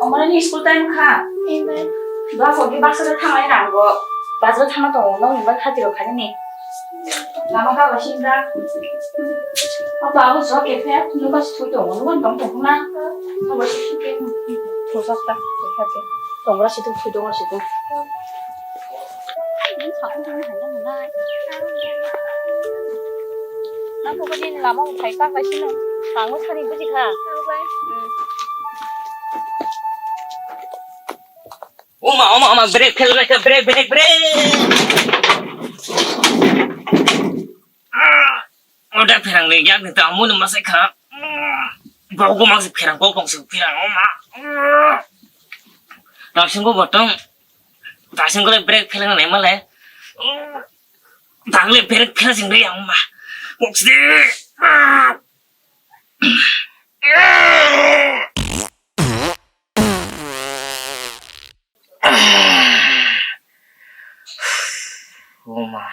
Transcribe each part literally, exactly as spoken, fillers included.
Omo nini school time kha. Dua phoki baksa de thanglai rango. Bazar thangna tongo, nokni bai khatiro khaini. Lama kha ba sinda. Apa abo jok kephe, nuka si thui tongo, nuka tong tong na. Abo si si ke. Thosok ta, kephe. Tongra si thui, thui tongra si thui. Nang pokokni lama phai ka kaisino. Tangmo sani buji kha. Oma, oma, oma, brake fail, brake, brake, brake, brake. Ah, oda pherang le yak ni ta mun ma se kha. Bau ko ma se pherang, ko kong se pherang, oma. Nasing ko botong. Nasing ko brake fail na male. Tangle brake fail sing re, oma. Kok se. Oma.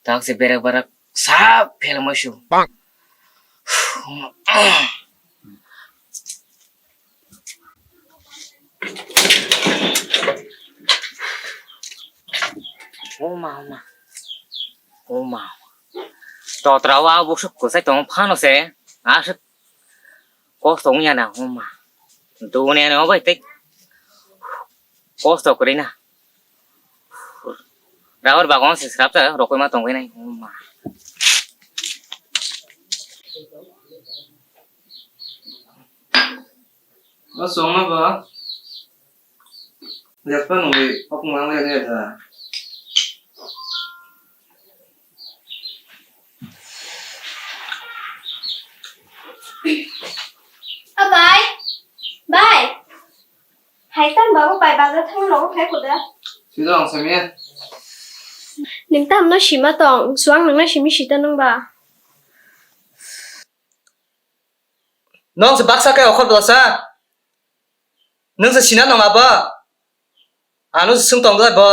Tak se berek berek sap film musu. Oma. Oma, oma. Oma. Totra wa busuk ko sai tong phano se. Asuk. Kosto wngya na, oma. Duniya ni obo tei kosto kwrwi na. Rubber bagon se srapsa rokoi ma tongwi nai, oma. O songma ba. Jaspa nungwi hokmang le ne da. Abai, bai. Hai tam babu bai bazar thang logo khai kuda. Sida ang samia. Ning tam no sima tong, suang nang na simi sita nung ba. Nong se baksa khe okhor belasa. Nung se sina nong abo. Ano se sung tong dai bo.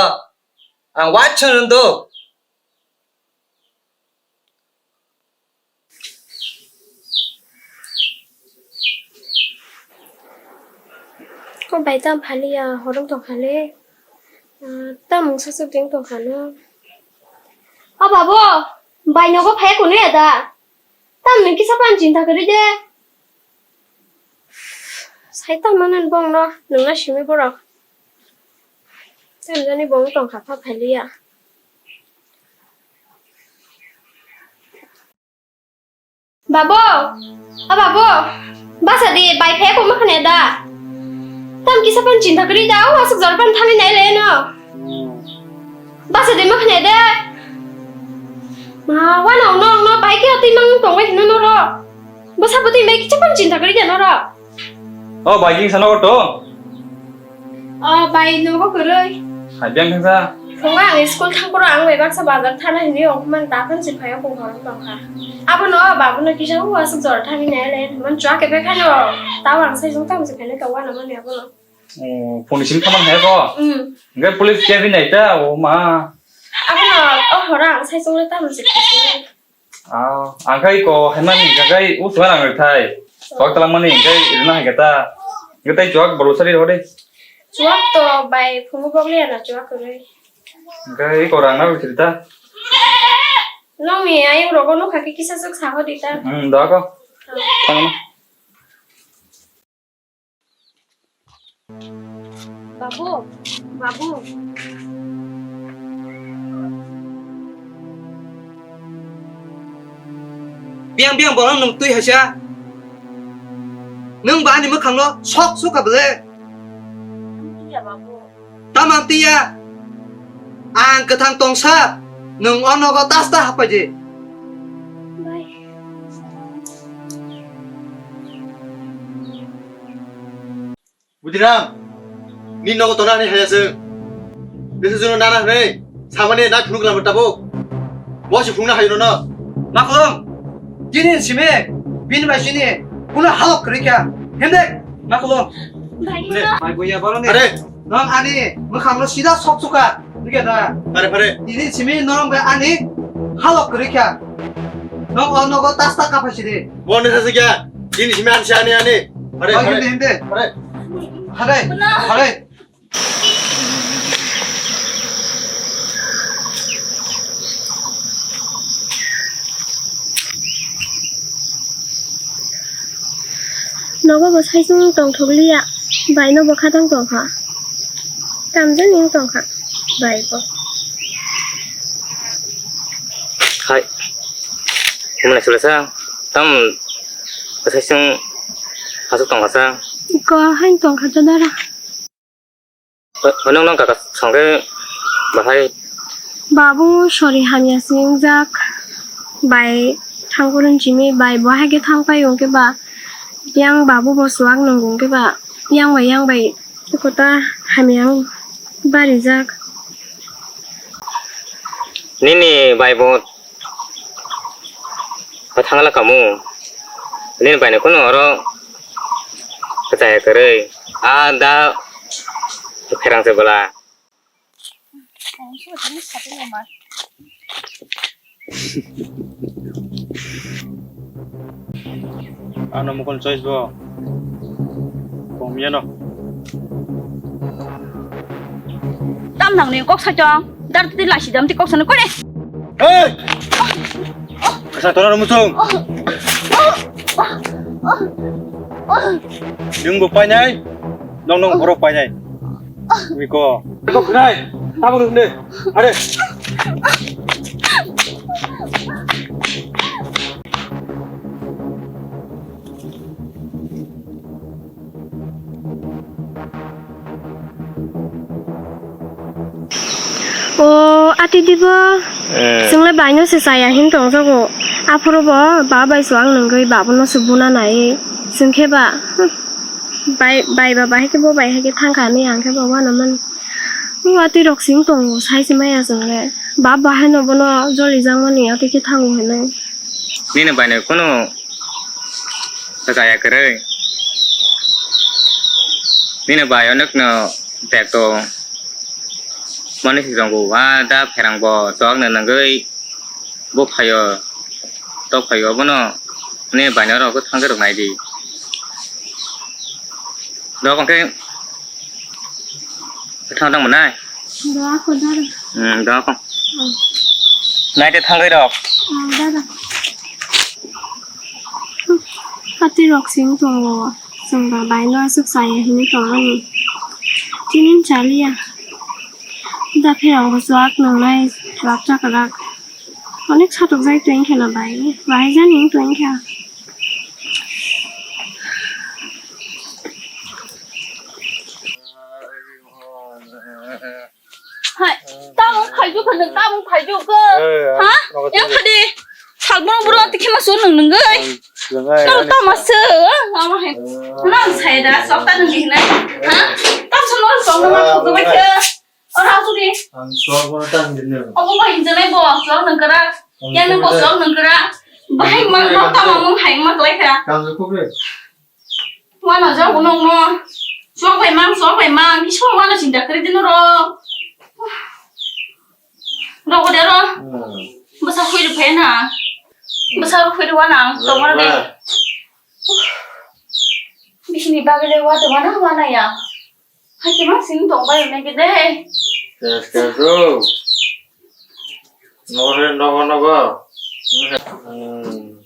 Ang wai chun do. Ko bai tam phali ya, horong tong khale. Ah, tam mungsa suk ding tong khano. O babu, bai nogo phai kunu ya da. Tamni kisa pan chinta kwrwi de. Sai tamo nang bongno nungna simi borok. Tamjani bong tongkha pha phailiya. Babu, o babu, basa di bai phai ko makhne da. Tam kisa pan chinta kwrwi da, o aswk jor pan thani nai le no. Basa de makhne de. Ma, wana no, no, bai ke ati mang tong bai hino no ro. Basa pati bai kicha pan chinta kari de no ro. O bai ki sana ko to. O bai no ko koroi. Hai biang thang sa. Phunga ang school thang poro ang bai baksa bazar thana hini ong man ta pan si phai ko ghor tong kha. Abo no, babu no kisa u asuk jor thani ne le. Man chua ke be kha no. Taw ang sai jong tam si phai ne ka wana man ya bo no. Oh, phone simi khamang hai ko? Hmm. Hingke police case ni naita, oh ma. Abono, oh, hora ang sai sung le tamo se. Ah, ang kai ko, hai mani, ang kai, u suara ang thai. Kok talang mani, ang kai, ina hai kata. Ang kai chuak bolu sari hore. Chuak to bai phungu bok le na chuak ko le. Ang kai ko rang na bisi ta. Nong ni ayung rogo no khaki kisa suk saho di ta. Hmm, da ko. Tang. Babu, babu. Biang biang borok nwng twi haisa. Nwng ba ani mwkhang no sok sok ka bwle. Iya, babu. Tamam tiya. Ang kwthang tongsa, nwng o nogo tasta hapai di. Bai. Budiram, ni nogo tona ni haya se. Bese juno nana hne, samani na phunuk lam tabo. Bo si phungna hayo no. Maklum, jini sime, bin bai sini, kuna halok kerikya. Hende, maklum. Bai, bai, boya, baro ni. Are. Nang ani, mwkhang no sida sok suka. Nike da. Pare, pare. Ini simi norong bai ani halok kwrwi kha. Nong o nogo tasta kaphai sidi. Bo ne thasi kya? Ini simi ani ani ani. Hare, hare. Hare. Hare. Hare. Nogo bo saichung tongthokliya, baino bo khatang tongkha. Tamjani wng tongkha, bai bo. Hai. Himlai sulasa, tam saichung asuk tongkha sa. Ko hain tongkha to dara. Nung nung kaka songke bahai. Babu sori hamya si wngjak. Bai thangkurun chimi bai bo haike thangpai wngke ba. Yang babu bo suak nung wngke ba. Yang bai yang bai kota hamya wng barijak. Nini bai bo Kwthang la kamu. Nini bai no kunu oro kwchaya kwrwi. A da pherang se bwla. Ano mukon choice bo. Komyano. Tam nang ni kok sa chong. Dar ti lasi dam ti kok sa ni kore. Hey! Kasa tora musung. Yung bo painai. Nong nong borok painai. Miko. Kok khnai. Tabuk nung ne. Are. O ati dibo. Eh. Chwngle baino se chaya hin tongjago. Aphuru bo ba bai chuwak nungwi babono se buna nai. Chwngkhe ba, hmm, bai, bai ba bahai khe bo bai hai khe thangkha hinwi ang khe bo uanamani. O ati rok sing tongo sai se maya chwngle. Bap bahai no bono joli jakmani ati khe thango hinwi. Nini bai no kunu Kaya kwrwi. Nini bai onokno bag to mani si jongbo, ah, da pherang bo chok no nangwi bo phaio, tok phaio, bono nini bai no rok thang rok nai di. Dok hwnkhe Thang tang manai? Doa ko dara. Hmm, doa ko. Hmm. Nai te thangwi rok. Hmm, dara. Kati rok sing tongo. Chwng ba bai no aswk chaya hinwi tongmani. Tinin chaliya. Da pherang bo chuak nungnai chuak chakrak. Onek satok jai tong khe na bai. Bai jani tong khe. Hai, tamung phaijuk khe nwng, tamung phaijuk khe. Eh, ha? Yang phadi. Salbong bro tikhe ma sur nwng nungoi. Nang tama se, ama hai. Nang sai da, sok ta nung ni na. Ha? Tam sun nang sok nang ma thok bai khe. Ora suri. Ang sok bono tang din ne. Obo bai hinjai bo, sok nung kara. Yang nung bo sok nung kara. Bahai mang nang tama mung hai mang lai kha. Kam ko be. Wano jabo nokno. Sok bai mang, sok bai mang. Kisa wano sinta kwrwi di norok. Rogo de ro. Hmm. Bwsa hwiri phai na. Bwsa hwiri wana ang tongmani de. Bisini bagwi le wa tongmana wana ya. Hai khe mang sing tong bai ne ke de. Yes, yes, oh. Nogo, nogo, nogo. Hmm.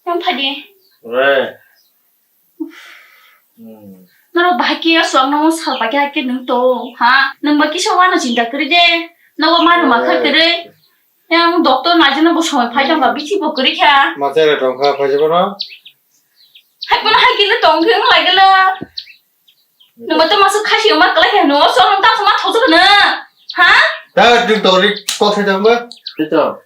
Yang phadi. Re. Hmm. Norok bahai khe aswk ang nang sal pai khe hai khe nwng to, ha? Nwng ba kisa wano chinta kwrwi de. Nogo ma rwma kha kwrwi. Yang doctor naijano bo somoi phai tong ba bithi bo kwrwi kha. Ma chai le tong kha phai jabo no. Hai kono hai khe le tong khe wng lai khe le. Nwng ba tamo aswk khasi wngma kwlai khe no, so nwng tamo ma thok jagano, ha? Ta ding to ri kok sai tong ba. Tito.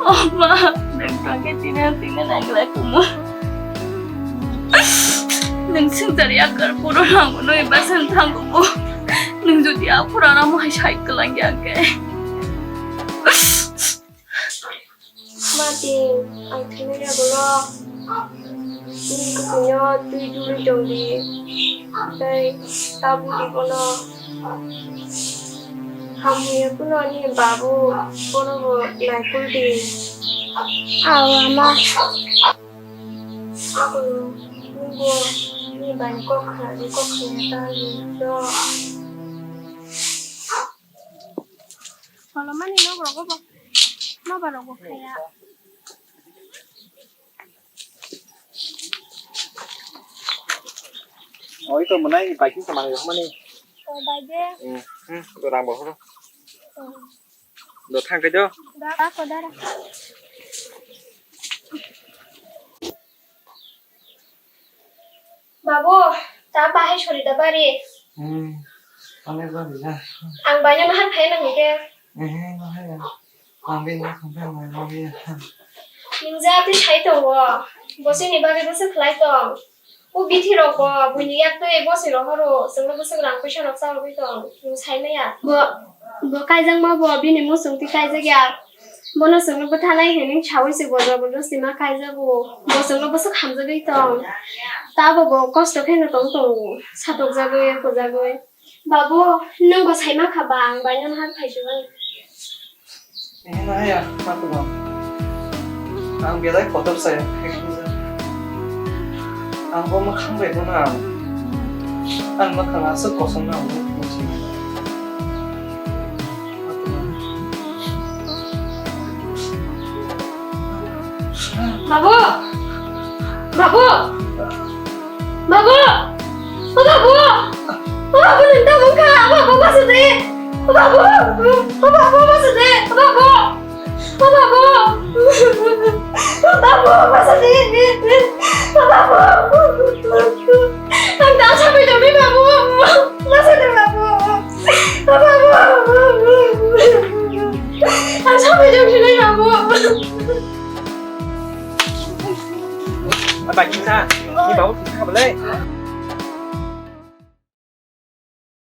Oh ma, nwng tongkhe tini ang tini nangla kumo. Nwng swngchar yakar puro nangno eba swn thango bo. Nwng jodi aphuru ano hai sai kwlangya khe. Mati, ang thwinai ya bolo. Nini kuthwino twi duri tong di. Tei tabuk di bono. Hamya kuno ni babu, bono bo naikul di. Aw, ama. Ako, nungbo, ni bai kok khna di, kok khna ta ni do. Kolomani nogo rogo bo. Noba rogo khaya. Oi to mwnai ni bike sa mani rok mani. O bai de. Hmm, hmm, to rang bo horo. Hmm. Do thang kai do. Da ko dara. Babu, ta bahai sori da bari. Hmm, onek bari na. Ang baino nahar phai nang ke. Eh, nahar ya. Ang bini khumphang mai ma biya. Ningja twi sai tongo. Bosini bagwi bwswk khlai tong. O bithi rok bo buini yak twi bosni rohoro. Chwngno bwswk rang puisa rok chalogwi tong. Nwng sai maya. Bo, bo kaijak ma bo bini muchung twi kaijak ya. Bono chwngno bwthanai hinwi saui se bojo bojo sima kaijago. Bo chwngno bwswk hamjagwi tong. Tabo bo kosto kheno tong tongo. Satokjagwi, kujagwi. Babu, nwng bo saima kha ba, ang bai nono har khaijagwi. Eh, nahaya, ma tubang. Ang belai kotor saya. Ang bo mwkhang bai bono ang. Ang mwkhang aswk kosom na ang bo muchi. Babu! Babu! Babu! O babu! O babu, nwng tamo wngkha? O babu, bwswk di! O babu! O babu, bwswk di! O babu! O babu! O babu, bwswk di! O babu! Ang ta sabai tongni babu! Bwswk di babu! O babu! Ang sabai tongni babu! Apa kita? Ini babu kita boleh?